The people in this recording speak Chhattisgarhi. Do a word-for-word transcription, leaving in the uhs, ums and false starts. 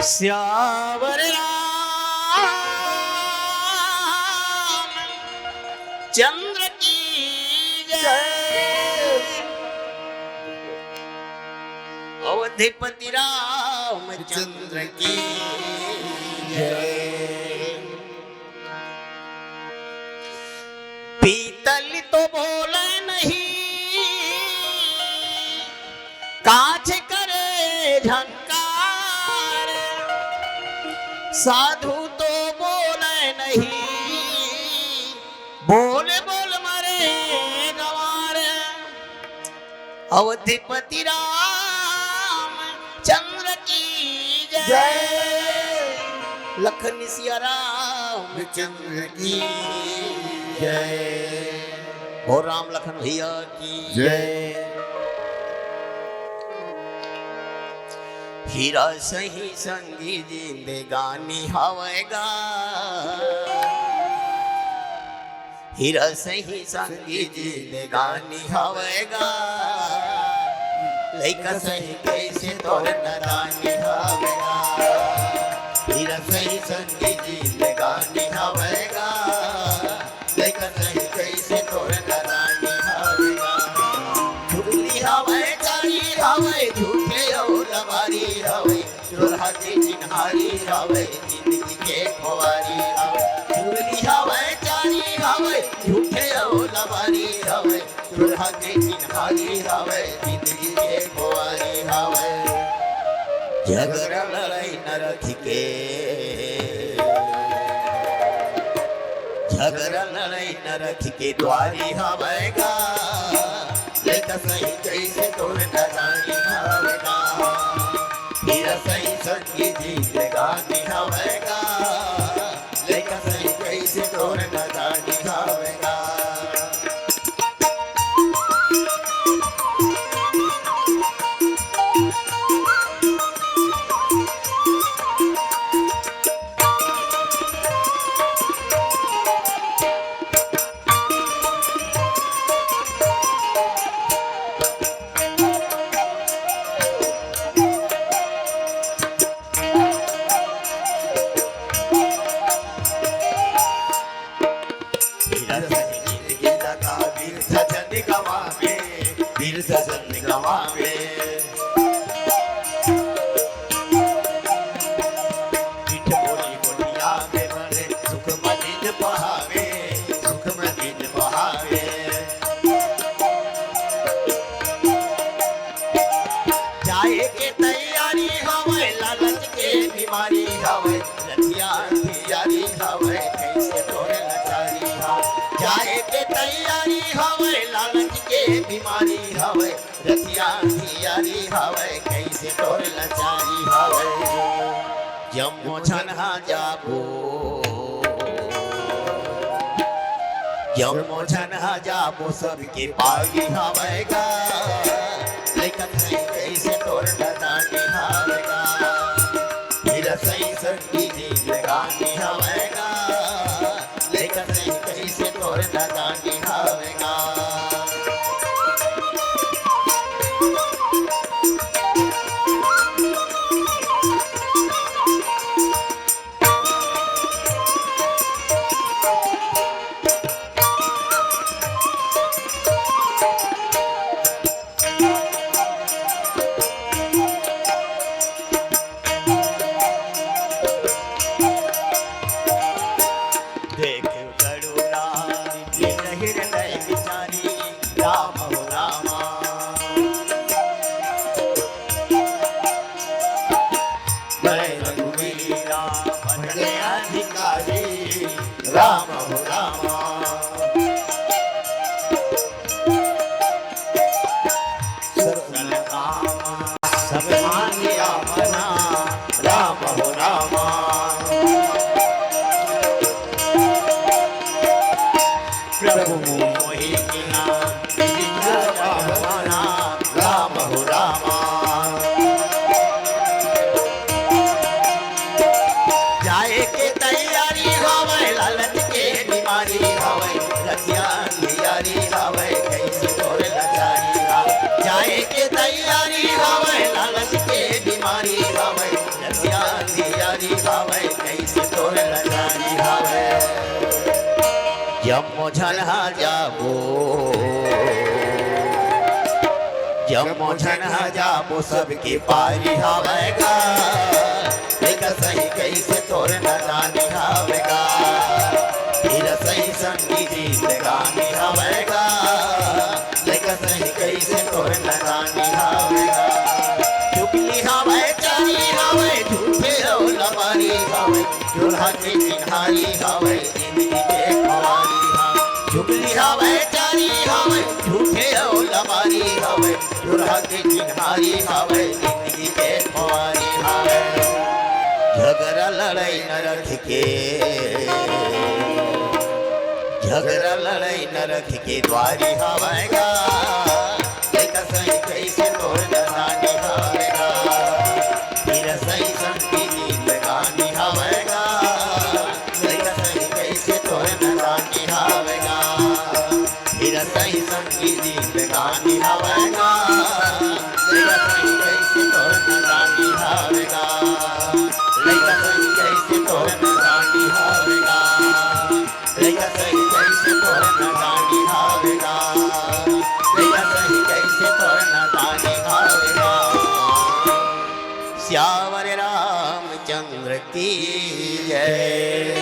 सियावर राम चंद्र की जय। अवधपति राम चंद्र की जय। पीतल तो बोले नहीं, कांच करे झंकार। साधु तो बोले नहीं, बोल बोल मरे गंवार। अवधपति राम चंद्र की जय। जय। लखन सिया राम चंद्र की जय। और राम लखन भैया की जय। जय। हीरा सही संगी जिंदगानी हवय गा। हीरा सही संगी जिंदगानी हवय गा। लइका सही कइसे तोर नदानी हवय गा। हीरा सही संगी जिंदगानी हवय गा। लइका सही कइसे तोर नदानी हवय गा। झुगली हवय, चारी हवय, झूठे अउ लबारी हवय। चोरहा के चिन्हारी हवय, जिंदगी के खोवारी हवय। चुगली हवय, चारी हवय, झूठे अउ लबारी हवय। चोरहा के चिन्हारी हवय, जिंदगी के खोवारी हवय। झगरा लड़ाई न रखिके, झगरा लड़ाई न रखिके दुवारी हवय गा। लइका सही कइसे तोर नदानी हवय गा। हीरा सही संगी जिंदगानी हवय गा। लइका सही कइसे तोर नदानी हवय गा। हीरा सही जिंदगी लगा, बिरथा झन गवावे, बिरथा झन गवावे। मीठ बोली गोठियावे, भले सुख म दिन बहावे, सुख म दिन बहावे। जाए के तैयारी हवय, लालच के बीमारी हवय, रतिया अंधियारी हवय, कइसे तोर लाचारी हवय। जाए के तैयारी हवय, लालच के बीमारी हवय, रतिया अंधियारी हवय, कइसे तोर लाचारी हवय। जम्मो झन हा जाबो, जम्मो झन हा जाबो, सबके पागी हवय गा। लइका सही कइसे तोर नदानी हवय गा। हीरा सही संगी जिंदगानी हवय गा। लइका सही कइसे तोर नदानी हवय गा। जम्मो झन हा जाबो, जम्मो झन हा जाबो, सबके पारी हवय गा। लइका सही कइसे तोर नदानी हवय गा, फिर सही संगी जिंदगानी हवय गा। लइका सही कइसे तोर नदानी हवय गा। चुगली हवय, चारी हवय, झूठे अउ लबारी हवय, चोरहा के चिन्हारी हवय, जिंदगी के खुवारी हवय। चुगली हवय, चारी हवय, झूठे अउ लबारी हवय, चोरहा के चिन्हारी हवय, जिंदगी के खुवारी हवय। झगरा लड़ई न रख के, झगरा लड़ई न रख के दुवारी हवय गा। लइका सही कइसे तोर नदानी हवय गा, फिर सही संगी जिंदगानी हवय गा। लइका सही कइसे तोर नदानी हवय गा, फिर सही संगी जिंदगानी हवय गा। लइका सही कइसे तोर नदानी हवय गा, लइका सही कइसे तोर नदानी हवय गा। लइका सही कइसे तोर नदानी हवय गा, लइका सही कइसे तोर नदानी हवय गा। सियावर रामचंद्र की जय।